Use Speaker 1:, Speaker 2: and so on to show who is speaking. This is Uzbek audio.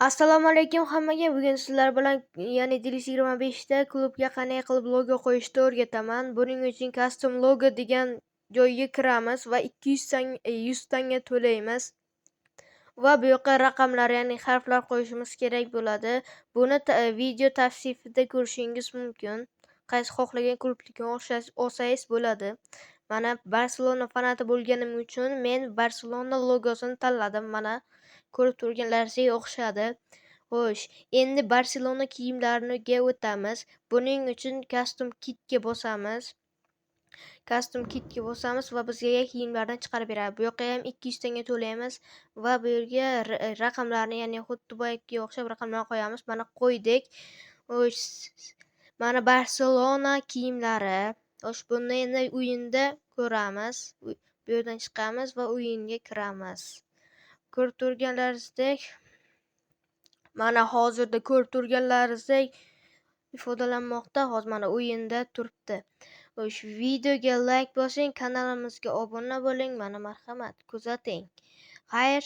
Speaker 1: Assalomu alaykum hammaga. Bugun sizlar bilan, ya'ni DLC 25 da klubga qanday qilib logo qo'yishni o'rgataman. Buning uchun custom logo degan joyga kiramiz va 200 tanga, 100 tanga to'laymiz. Va bu yoqqa raqamlar, ya'ni harflar qo'yishimiz kerak bo'ladi. Buni video tavsifida ko'rishingiz mumkin. Qaysi xohlagan klubniki olsangiz bo'ladi. Mana, Barselona fanati bo'lganim uchun men Barselona logosini tanladim. Mana, ko'rib turganlaringizga o'xshadi. Xo'sh, endi Barselona kiyimlariga o'tamiz. Buning uchun custom kitga bosamiz. Custom kitga bosamiz va bizga kiyimlarni chiqarib beradi. Bu yoqqa ham 200 tanga to'laymiz va bu yerga raqamlarni, ya'ni xuddi boyagiga o'xshab raqamlarni qo'yamiz. Mana, qo'ydik. Xo'sh, mana Barselona kiyimlari. Xo'sh, buni endi o'yinda ko'ramiz. Bu yerdan chiqamiz va o'yinga kiramiz. Ko'rib turganlaringizdek, mana, hozirda ko'rib turganlaringizdek ifodalanmoqda. Hozir mana o'yinda turibdi. Xo'sh, videoga layk bosing, kanalimizga obuna bo'ling. Mana, marhamat, kuzating. Xayr.